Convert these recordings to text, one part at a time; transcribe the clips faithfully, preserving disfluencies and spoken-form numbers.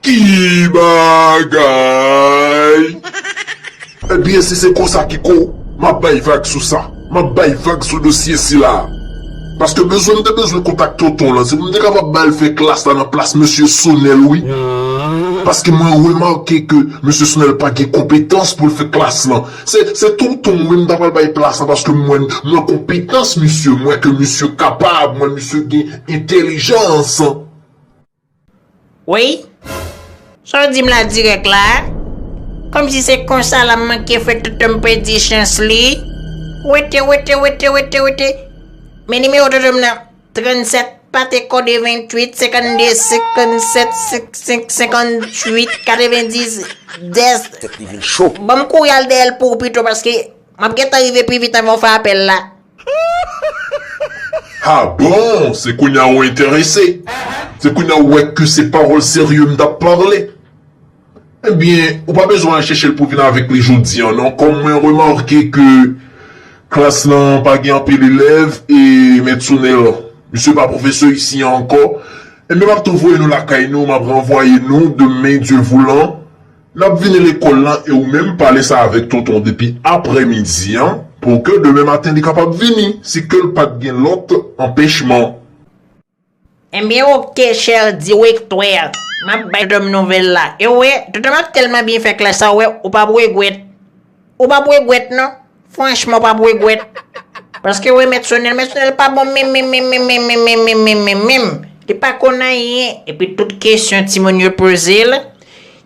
Ki bagay! Ebyen, si se konsa, Kiko, m ap bay vag sou sa. M ap bay vag sou dosye sila. Paske bezwen, m te bezwen kontak tonton lan. Se pou m te kapab ba l fè klas la nan plas mesye Sonèl, wi. Paske mwen remake ke mesye Sonèl pa gen konpetans pou l fè klas lan. Se, se tonton mwen m ta pral bay plas lan paske mwen, mwen konpetans misye, mwen ke misye kapab, mwen misye gen entèlijans. Wi? Sa w di m la dirèk la? Kòmsi se konsa l ap manke fè tonton m pèdi chans li? Wete, wete, wete, wete, wete. Men nimewo tonton m nan, trannsèt, pate kòde venntuit, senkannde, senkannsèt, senk, senk, senkantuit, katrevendis, dèz. Tèt li vin cho. Ban m kouri al dèyè l pou ou pito, paske m ap gentan rive pi vit anvan w fè apèl la. Ah bon, se kounye a ou enterese. Se kounye a ou wè ke se pawòl serye m t ap pale. Ebyen, ou pa bezwen al chèche l pou vin avèk li jodi a non. Kòm mwen remake ke klas lan pa gen anpil elèv e mèt Sonèl, misye pa pwofesè isi a ankò, ebyen m ap tou voye nou lakay nou, m ap ranvwaye nou demen, Dye voulan. N ap vini lekòl lan e ou menm pale sa avèk tonton depi aprèmidi an, pou ke demen maten li kapab vini, si ke l pa t gen lòt anpèchman. Enben, oke, chè direktè. M ap bay tonton m nouvèl la. E w wè, tonton m ap tèlman byen fè klas sa, w wè, ou p ap regrèt. Ou p ap regrèt, non. Franchman, w p ap regrèt. Paske, w wè, mèt Sonèl, mèt Sonèl pa bon menm, menm, menm. Li pa konn anyen. Epi tout kesyon timoun yo poze l,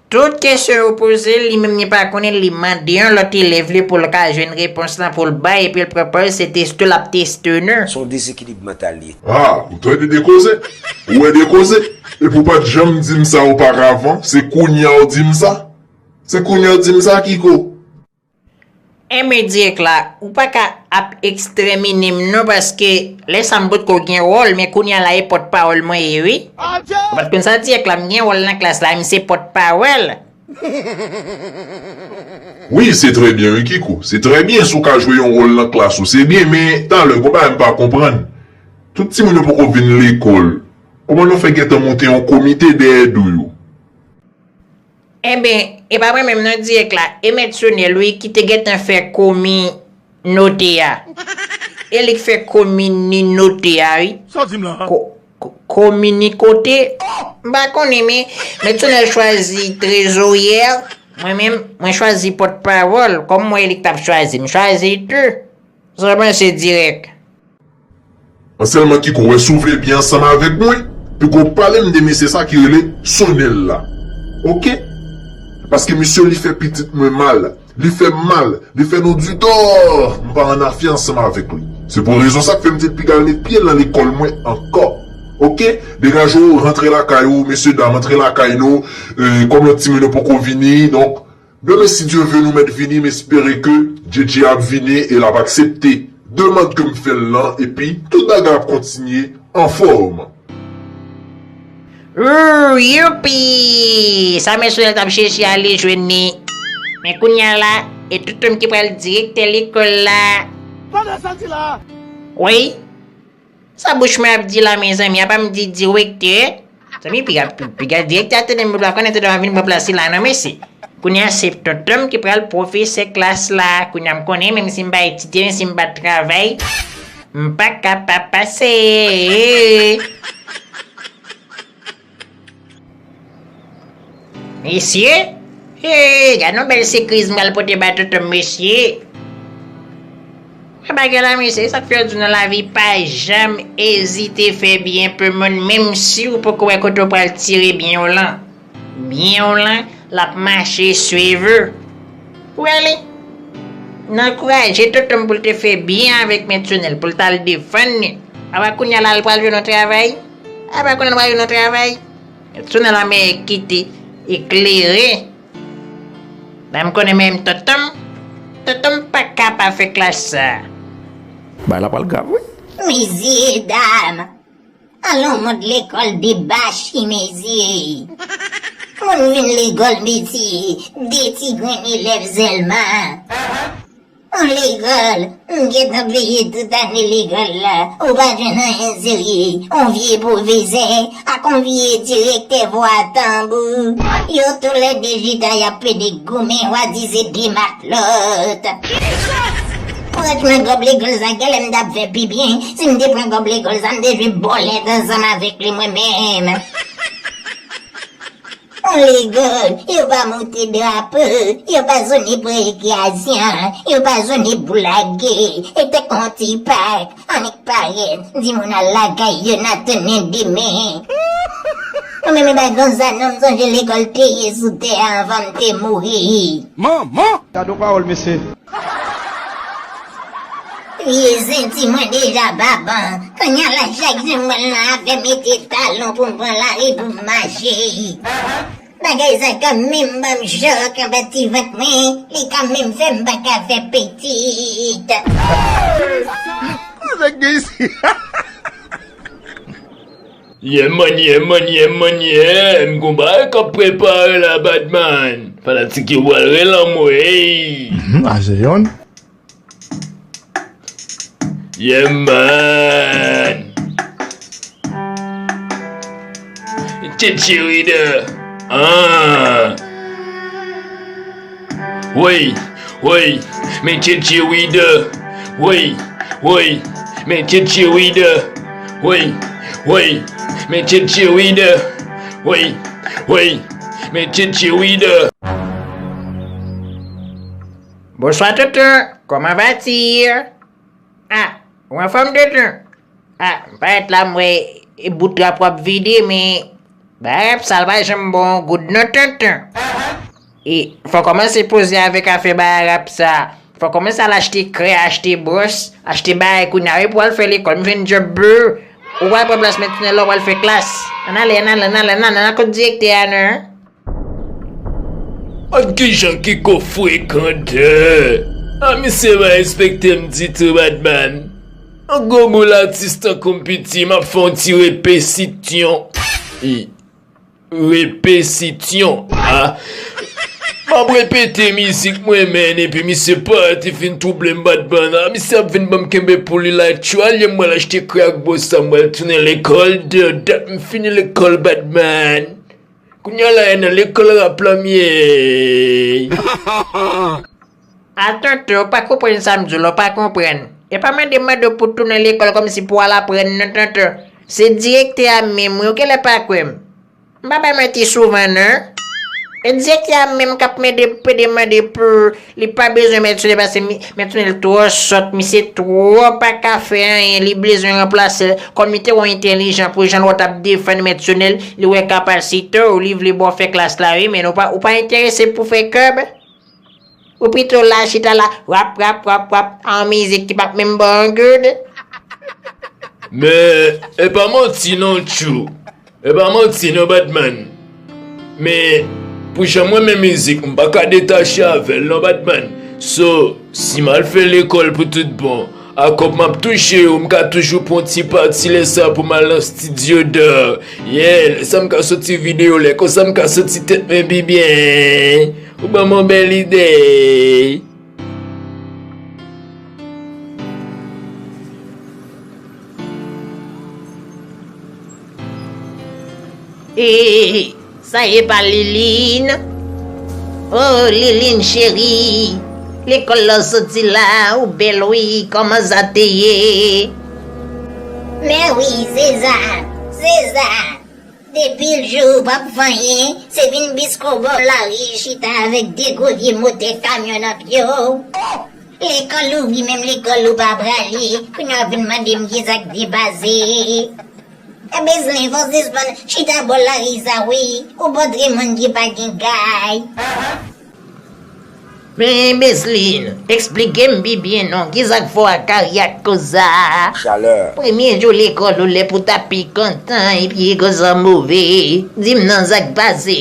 tout kesyon yo poze l, li menm li pa konnen, li mande yon lòt elèv li pou l ka jwenn repons lan pou l bay, epi l pran pòz se teste l ap teste nou. Se yon dezekilib mantal li ye. Ah, ou tande de koze? Ou wè de koze? Epi w pa t janm di m sa oparavan, se kounye a w di m sa? Se kounye a w di m sa, Kiko? Enben, dirèk la, ou pa ka ap ekstèmine m non, paske lè sa m potko gen wòl, men kounye a la e pòtpawòl mwen ye, wi. Ou pa t konn sa dirèk la, m gen wòl nan klas la, m se pòtpawòl. Wi, se trè byen, wi, Kiko. Se trè byen si w ka jwe yon wòl nan klas ou, se byen, men talè, gon bagay m pa konprann. Tout timoun yo poko vin lekòl. Kòman nou fè gentan monte yon komite dèyè do yo? Enben, e pa mwen menm non dirèk la, e mèt Sonèl wi ki te gentan fè kominote a. E li k fè kominote a wi. Sa w di m la? Ko, ko, kominikote. M pa konnen men, mèt Sonèl chwazi trezoryè, mwen menm, mwen chwazi pòtpawòl, kòm mwen e li k t ap chwazi, m chwazi tou. Sa w panse dirèk? An sèlman Kiko, wè si w vle byen ansanm avèk mwen, piko pale m de mesye sa ki rele Sonèl la. Oke? Paske misye li fè pitit mwen mal. Li fè m mal. Li fè nou du tò. M pa annafè ansanm avèk li. Se pou rezon sa k fè m te piga l met pye l nan lekòl mwen ankò. Oke? Degaje w, rantre lakay ou, mesye dam, antre lakay nou. E, kòm lòt timoun yo poko vini, donk, demen, si Dye ve, nou mèt vini, m espere ke Djedje ap vini e l ap aksepte demann ke m fè l lan, epi tout bagay ap kontinye anfòm. Ooh, youpi! Sa mèt Sonèl t ap chèche a, li jwenn li. Men kounye a la, e tonton m ki pral direktè lekòl la. Tande sa l di la! Wi. Sa bouch mwen ap di la, mezanmi, apa m di direktè? Zanmi, piga, piga direktè a tande m, pa konnen tande m ap vin pran plas li la, non, mesye. Kounye a, se tonton m ki pral pwofesè klas la. Kounye a, m konnen, menm si m pa etidye, menm si m pa travay, m pa ka pa pase. Mesye, hey, gad yon bèl sipriz m pral pote ba tonton m, mesye. Wè bagay la, mesye, sa k fè yo di w nan lavi, pa janm ezite fè byen pou moun, menm si w poko wè kote w pral tire byen w lan. Byen w lan, l ap mache swiv ou. Ou wè li? N ankouraje tonton m pou l te fè byen avèk mèt Sonèl, pou l t al defann li. Apa kounye a la, l pral jwenn yon travay? Apa kounye a l pral jwenn yon travay? Sou nan lanmè ki te eklere. Nan m konnen menm tonton m, tonton m pa ka pa fè klas sa. Bagay la pral grav, wi. Mezye, dam, alon mond lekòl debachi, mezye. Moun vin lekòl, mezye, de ti grenn elèv sèlman. An lekòl, m gentan peye tout ane lekòl la. Ou pa jwenn anyen serye. On vye pwofesè ak on vye direktè vwa tanbou. Yo toulède chita y ap pede goumen, w a di se de matlòt. Franchman, kòb lekòl sa, genlè m t ap fè pi byen. Si m te pran kòb lekòl sa, m te jwe bòlèt ansanm avèk li mwen menm. On legòl, yo pa moute drapo, yo pa sone pran rekreyasyon, yo pa sone pou lage, e te konti pak, annik parèt, di moun al lakay yo n a tounen demen. Mwen menm e pa konsa non, m sonje lekòl te ye sou tè a anvan m te mouri. Manman! Gade yon pawòl, mesye. Vye senti mwen deja pa bon. Kounye a la chak jou mwen nan afè mete talon pou m pran lari pou m mache. Bagay sa ka menm ban m chòk anba ti vant mwen, li ka menm fè m pa ka fè pitit. Sa k gen isi? Yeah man, yeah man, yeah man, yeah. M gon bagay k ap prepare la, Badman. Fanatik yo pral rele anmwey. Mhm, a se yonn. Yeah man. Tchetchirida. Ah. Woy, woy, men tchetchirida. Woy, woy, men tchetchirida. Woy, woy, men tchetchirida. Woy, woy, men tchetchirida. Bonsoir tonton, comment vas-tu? Ah, ou anfòm tonton? Ah, m parèt la m wè e bout rap w ap vide, men bagay rap sa l pa janm bon goud non tonton. E fò w kòmanse poze avèk afè bagay rap sa. Fò w kòmanse al achte krè, achte bwòs, achte bagay kounye a wi pou w al fè lekòl. M jwenn djòb bro. Ou pral pran plas mèt Tinèl la, ou pral fè klas. Ann ale, ann ale, ann ale, ann ale, ann ale kot direktè a non. Gad kijan Kiko frekan dè. A misye pa respekte m ditou, Badman. An gwo mo latis tankou m piti, m ap fè yon ti repesityon. I, repesityon, a. M ap repete mizik mwen, menn, epi misye pati fin twouble m, Badman. A, misye ap vin ban m kenbe pou li la, tchou, alye m pral achte krè ak bwòs sa, m pral tounen lekòl, dè, dè, m fini lekòl, Badman. Kounye a la, e nan lekòl rap la m ye. A tonton, ou pa konprann sa m di w la, ou pa konprann. E pa mande m mande w pou w tounen lekòl kòmsi pou w al aprann non tonton. Se direktè a menm wi, ou genlè pa kwè m. M pa bay manti souvan non. E direktè a menm k ap mande, pede mande pou Li pa bezwen mèt Sonèl paske mi-, mèt Sonèl twò sòt, misye twò pa ka fè anyen, li bezwen ranplase l. Kòm li te wè w entèlijan pou jan l wè w t ap defann mèt Sonèl, li wè kapasite w, li vle ba w fè klas la wi, men ou pa, ou pa enterese pou fè kòb. Ou pito la chita la, wap, wap, wap, wap, a yon mizik ki p ap menm ba w yon goud. Men, e pa manti non, tchou. E pa manti non, Badman. Men, pou jan m renmen mizik, m pa ka detache avè l non, Badman. So, si m al fè lekòl pou tout bon, a kòb m ap touche yo, m ka toujou pran ti pati lè sa pou m al nan estidyo dè. Yeah, lè sa m ka soti videyo, lè konsa m ka soti tèt mwen pi byen. Ou ban m yon bèl ide. E sa e pa Liline? Oh, Liline cheri, lekòl la w soti la, ou bèl wi, kòman sa te ye? Men wi, se sa, se sa. Depi l jou w p ap fè anyen, se vin bis kou bò lari chita avèk de gwo vye motè kamyon nan pye w. Lekòl ouvri, menm lekòl ou pa prale, kounye a w vin mande m kisa k te pase. E Bezlen, fò w sispann chita bò lari sa wi, ou pa t ri moun ki pa gen kay. Men Bezlin, eksplike m pi byen non, kisa k fè w ak Aryak konsa? Chalè. Premye jou lekòl ou lè pou w ta pi kontan, epi konsa move. Di m non sa k pase.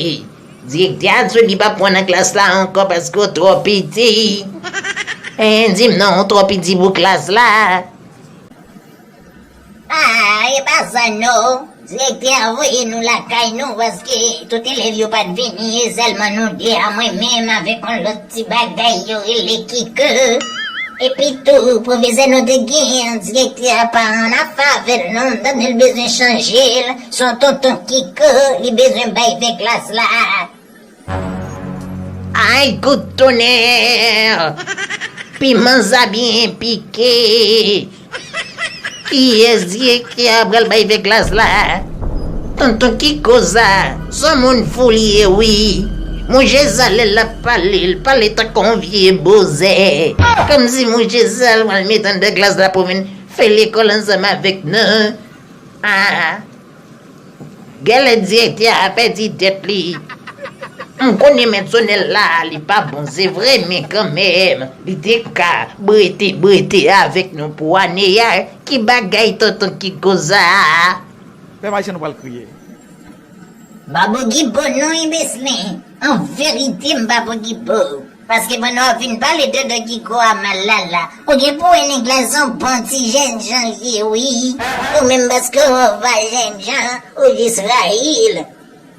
Direktè a di w li p ap pran w nan klas la ankò paske w twò piti. Hein, di m non, w twò piti pou klas la. Ah, e pa sa non. Direktè a voye nou lakay nou paske tout elèv yo pa t vini, e sèlman nou de a, mwen menm avèk yon lòt ti bagay yo rele Kiko. Epi tou, pwofesè nou te genyen an, direktè a pa ann afè avè l non, m tande l bezwen chanje l, se yon tonton Kiko li bezwen bay vè klas la. Ay, kout tonnè! Piman sa byen pike! Kiyès direktè a pral bay vè klas la? Tonton Kiko sa, se yon moun fou li ye wi. Monchè sa lè l ap pale, l pale tankou yon vye bozè. Kòmsi monchè sa l pral mete anndan klas la pou vin fè lekòl ansanm avèk nou. Ah, genlè direktè a pèdi tèt li. M konnen mèt Sonèl la, li pa bon, se vre, men kanmenm, li te ka brete, brete avèk nou pou ane a. Ki bagay tonton Kiko sa a? Pèp ayisyen nou pral kriye. Babou Gibo non, enbesil. An verite, m pa pou Gibo. Paske pandan w ap vin pale tonton Kiko a mal la la, ou gen pou wè nèg la se yon bon ti jènjan li ye wi. Ou menm paske w pa jènjan, ou jis rayi l.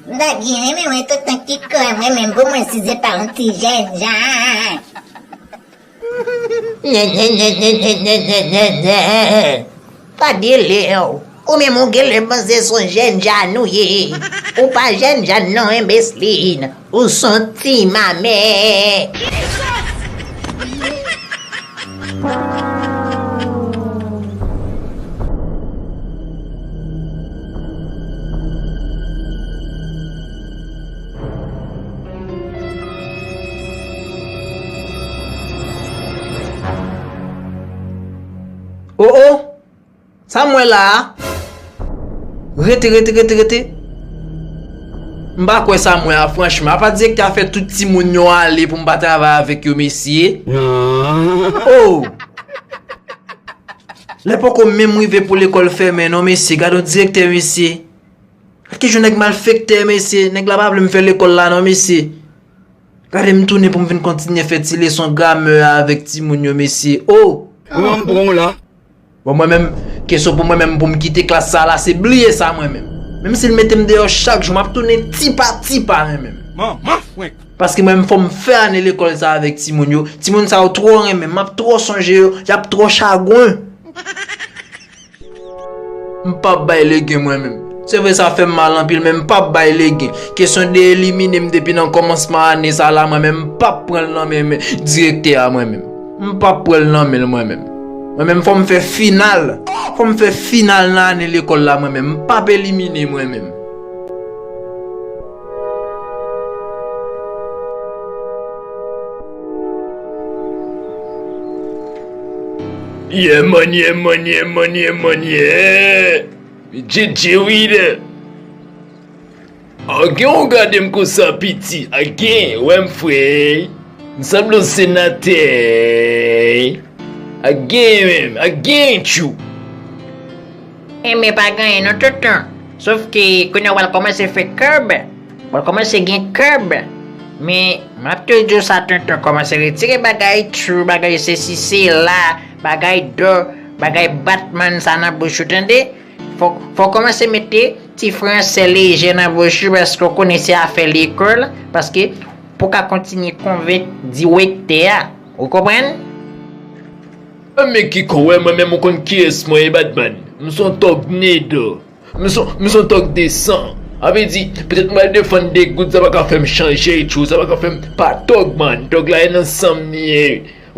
M ta byen renmen wè tonton Kiko a mwen menm pou mwen si se pa yon ti jènjan. Tande lè w. Ou menm ou genlè panse se yon jènjan ou ye. Ou pa jènjan non, enbesil. Ou se yon ti mamè. Oh, oh! Sa m wè la a? Rete, rete, rete, rete. M pa kwè sa m wè a, franchman. Apa direktè a fè tout timoun yo ale pou m pa travay avèk yo, mesye? Oh! Lè poko menm rive pou lekòl fèmen non, mesye. Gade yon direktè, mesye. Gad kijan nèg malfektè, mesye. Nèg la pa vle m fè lekòl la non, mesye. Gade m tounen pou m vin kontinye fè ti leson gramè a avèk timoun yo, mesye. Oh! Ou menm pran w la. Bon, mwen menm, kesyon pou mwen menm pou m kite klas sa la, se bliye sa mwen menm. Menm si l mete m deyò chak jou, m ap tounen ti pa ti pa mwen menm. Manman frenk! Paske mwen menm fò m fè ane lekòl sa avèk timoun yo. Timoun sa yo twò renmen m, m ap twò sonje yo, y ap twò chagwen. M p ap bay legen mwen menm. Se vre sa fè m mal anpil, men m p ap bay legen. Kesyon de elimine m depi nan kòmansman ane sa la, mwen menm m p ap pran l nan men, men direktè a mwen menm. M p ap pran l nan men l mwen menm. Mwen menm fò m fè final. Fò m fè final nan ane lekòl la mwen menm. M p ap elimine mwen menm. Yeah man, yeah man, yeah man, yeah man, yeah. J J Reader. Agen ou gade m konsa piti, agen, wè m frè. M sanble yon senatè. Agen menm, agen tchou. Enben pa gen anyen non tonton. Sof ke kounye a w al kòmanse fè kòb. W al kòmanse gen kòb. Men m ap tou di w sa tonton, kòmanse retire bagay tchou, bagay sesi sela, bagay dò, bagay batman sa nan bouch ou tande. Fò, fò w kòmanse mete ti fransè lejè nan bouch ou paske w konnen se afè lekòl, paske pou w ka kontinye konvenk direktè a. Ou konprann? Enben Kiko, wè mwen menm ou konn kiyès mwen ye batman. M se yon tòg nedò. M se, m se yon tòg de san. A vle di, petèt m pral defann de goud, sa pa ka fè m chanje tchou, sa pa ka fè m pa tòg man. Tòg la e nan san m li ye.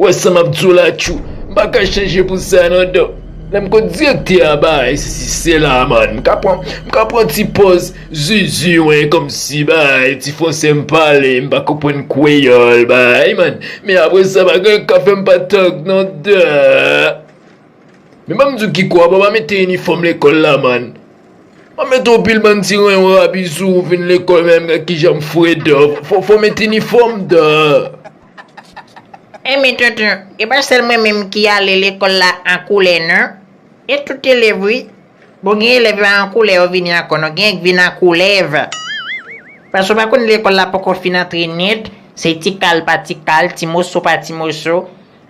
Wè sa m ap di w la tchou. M pa ka chanje pou sa non dò. Lè m konn direktè a bay, sesi sela man. M ka pran, m ka pran ti pòz zuzu wen kòmsi bay, ti fransè m pale, m pa konprann kreyòl bay man. Men apre sa, pa gen anyen k ka fè m pa tòg non dò. Men ban m di w Kiko, apa w pa mete inifòm lekòl la man. W ap mete yon pil bann ti renwo rapi sou ou vin lekòl menm, gad kijan m fredò. Fò, fò w mete inifòm dò. Enben tonton, e pa sèl mwen menm ki ale lekòl la an koulè non. E tout elèv wi. Bon, gen elèv pa an koulè yo vini ankò non, gen k vin an koulèv. Paske w pa konn lekòl la poko fin antre nèt, se ti kal pa ti kal, ti moso pa ti moso.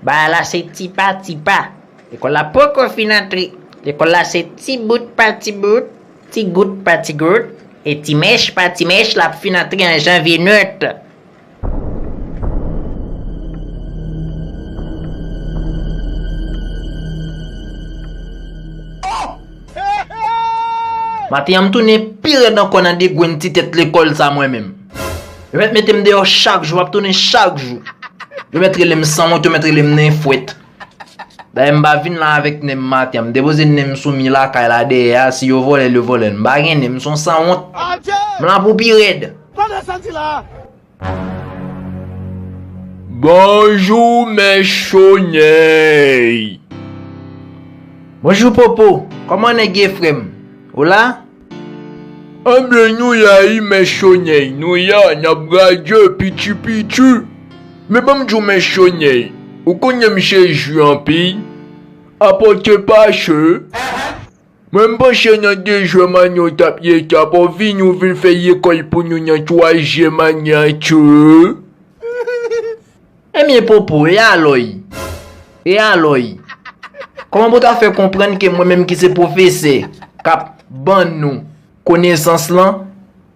Bagay la se ti pa ti pa. Lekòl la poko fin antre. Lekòl la se ti bout pa ti bout, ti gout pa ti gout, e ti mèch pa ti mèch l ap fin antre an janvye nèt. Maten an m tounen pi rèd ankò nan degrenn ti tèt lekòl sa mwen menm. Yo mèt mete m deyò chak jou, m ap tounen chak jou. Yo mèt rele m sanwont, yo mèt rele m nen fwèt. Dayè m pa vin la avèk nen m maten an, m depoze nen m sou mi lakay la dèyè a, si yo vòlè l, yo vòlè l. M pa gen nen, m s on sanwont. M la pou pi rèd. Bonjou, Mè Chonyèy. Bonjou, Popo. Kòman nèg ye, frè m? Ou la? Anben, nou la wi, Mè Chonyèy. Nou la, n ap gade piti piti. Men ban m di w, Mè Chonyèy, ou konnen m sezi anpil. Apòte pase. Mwen, m panse nan de jwè manye w t ap ye, t ap vini, ou vin fè lekòl pou nou nan twazyèm ane an, tchou. Ebyen, Popo, e alò? E alò? Kòman pou ta fè konprann ke mwen menm ki se pwofesè k ap ban nou konesans lan,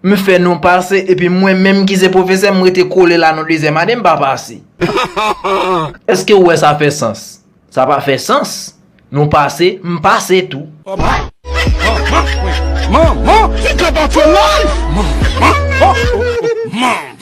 m fè nou pase, epi mwen menm ki se pwofesè, m rete kole la nan dezyèm ane, m pa pase? Èske w wè sa fè sans? Sa pa fè sans. Nou pase, m pase tou. Manman, manman, manman, manman, manman, manman, manman.